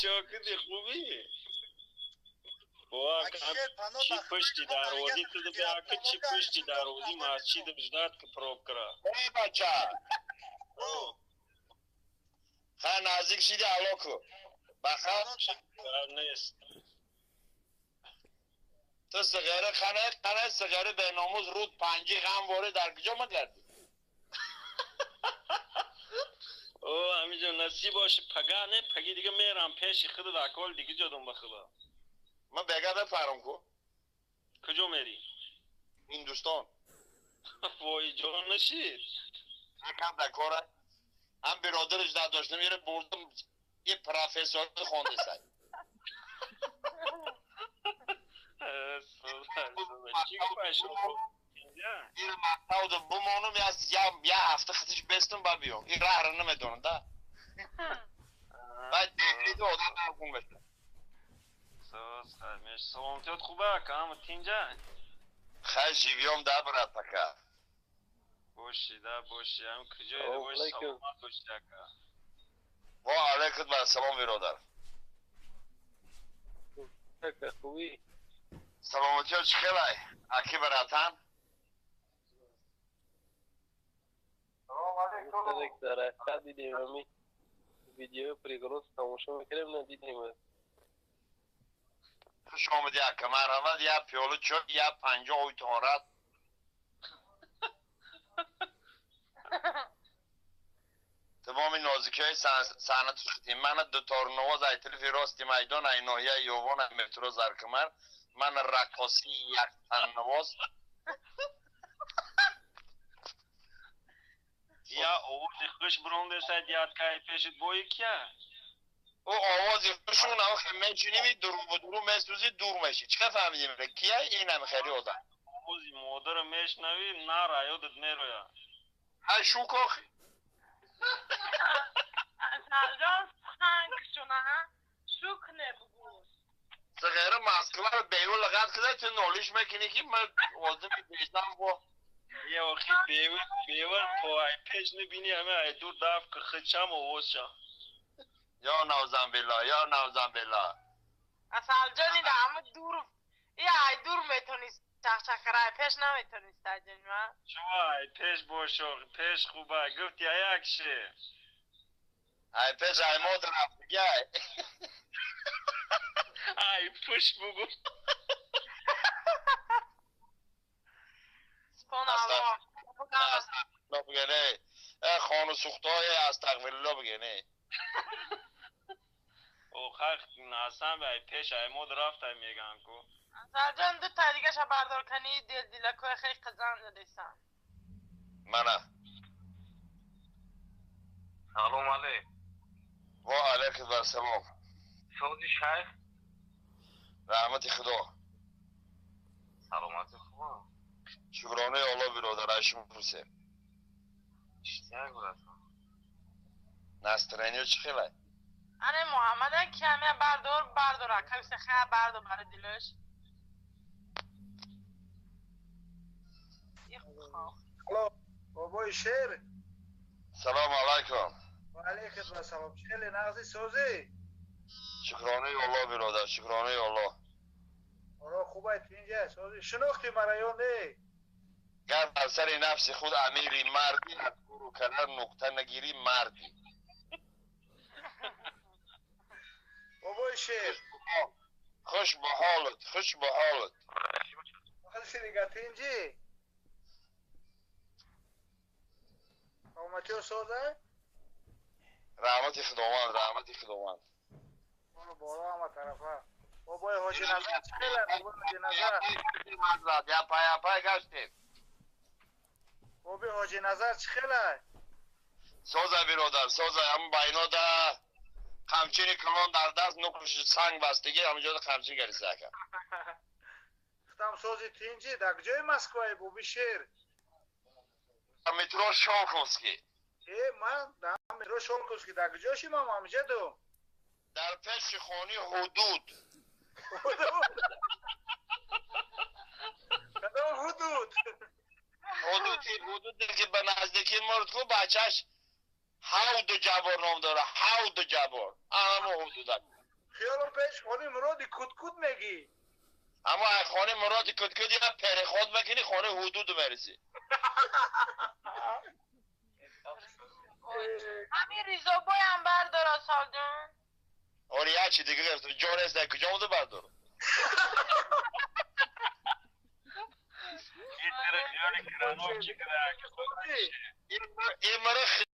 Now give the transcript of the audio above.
چاکدی خوبی؟ چی پشتی دروازی تو بیا که چی پشتی دروازی مسجد بجداد که پروب کرا ای بچه خیلی نزدیک شیدی علاکو بخیر نیست تو سگاره خانه خانه سگاره به ناموز رود پنجی غم واره در کجا مگردی؟ او همینجا نصیب باشه پگه نه پگی دیگه میرم پیش خود اکال دیگه جادم بخدا من بگه بفرم کو کجا میری؟ هندوستان وای جان نشید یکم دکاره هم برادرش نداشتم یه بردم یه پروفسور خونده سای این مقصود بمانم یا هفته خطش بستم با بیام این راه رو نمیدونم دا بعد دیگه آدم نکن بشه سوز خیلی سلامتیات خوبه که هم تینجا خیلی جیویام ده برد پکا باشی ده باشی هم کجایی باشی سلامت باشی اکا و علیکم و سلام برادر خوبی سلامتی ها چه خیلی اکی براتن سلام علیکم در حقیقت دیدیم همی ویدیو پریگروس تماشا میکردیم ندیدیم خوش آمدی اکا مرحمت یه پیاله چای یه پنجاه اوی تارت تمام نازکی های صنعت شدیم من دو تار نواز ای تلفی راستی میدان ای ناحیه یوان ای مترو زرکمر من رقاصی یک تن نواز یا آوازی خوش برونده سید یاد که پیشت بایی کیا؟ او آوازی خوشون آخه میشینی درو و درو میسوزی دور میشی چه فهمیدیم کیه این هم خیلی آدم آوازی مادر میشنوی نه را یادت میرویا ها شوک آخه سرجان سنگ شونه شوک نبگو سغیره مسکوه رو بیرون لغت کده تو نولیش میکنی که من آدم بیشتم با یه وقتی بیور پای پیش نبینی همه ای دور دف که خچم و وشا یا نوزن بالله یا نوزن بالله اصل جانی ده همه دور یا ای دور میتونی چخچخ پیش نمیتونی سجن ما شما ای پیش باشو پیش خوبه گفتی یک شه ای پیش ای مادر رفت ای پوش بگو استغفرالله بگه نه خانه سوخته های استغفرالله بگه نه او خلق ناسم به پیش ای مود رفت ای میگن کو سرجان دو تا دیگه بردار کنی دل دلکوی خیلی قزان زدیسن منه سلام علیکم و علیکم السلام سازی شیخ رحمت خدا سلامت خوبم شکرانه الله برادر اشم پرسه چطور برادر نسترنیو چه خیلی آره محمد کمی بردار بردار کمی خیلی بردار برای دلش الو بابای شیر سلام علیکم و علیکم السلام خیلی نغزی سوزی شکرانه الله برادر شکرانه الله آره خوبه اینجا سوزی شناختی مرا یا نه گر بر سر نفس خود امیری مردی از گور و کنر نقطه نگیری مردی بابای شیر خوش به حالت خوش به حالت دیگه تینجی سلامتی سازه رحمت خداوند رحمت خداوند بالا همه طرفه بابای حاجی نظر خیلی بابای حاجی نظر یا پای پای گشتیم بابای حاجی نظر چه خیلی سازه برادر سازه هم باینا ده قمچینی کلان در دست نکش سنگ بستگی همینجا ده قمچین گریسته اکن گفتم سازی تینجی در کجای مسکوی بابی شیر در مترو شولکوفسکی ای من در مترو شولکوفسکی در کجا شیم هم همینجا دو در پیش خانی حدود کدام حدود حدودی که به نزدیکی مرد کو بچهش حود جبار نام داره حود جبار همه حدود Хиёлам пеш хони Муроди куткут мегӣ. Аммо аз хони Муроди куткут я переход мекунӣ, хони ҳудуд мерасӣ. Ҳамин Ризобоям бардор, Асалҷон. Оре, як чи дига гирифтам. Ҷо нест, дар куҷо буда бардорам? Ин хиёли крановчик ра. Ин мара.